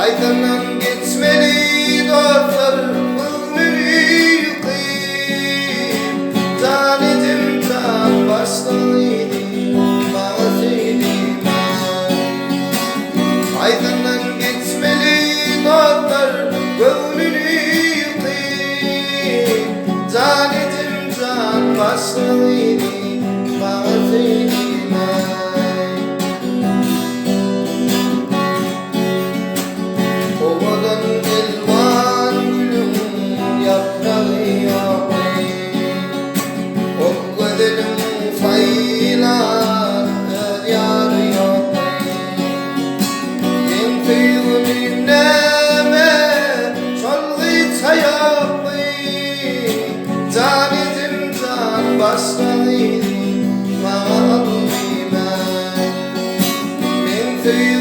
Aýdyndan geçmeli dostlar göwnüni ýykyp Jan ejem jan başlygyny maňa söýdümaý Aýdyndan geçmeli dostlar göwnüni ýykyp Jan ejem jan başlygyny maňa söýdümaý. Owadan elwan gülüň ýapragy ýokmy? Ol gözeliň saýlan öz ýary ýokmy? Meň söýgülim näme şol gyça ýokmy? Jan ejem jan başga gyzy maňa al diýme. Meň söýgülim.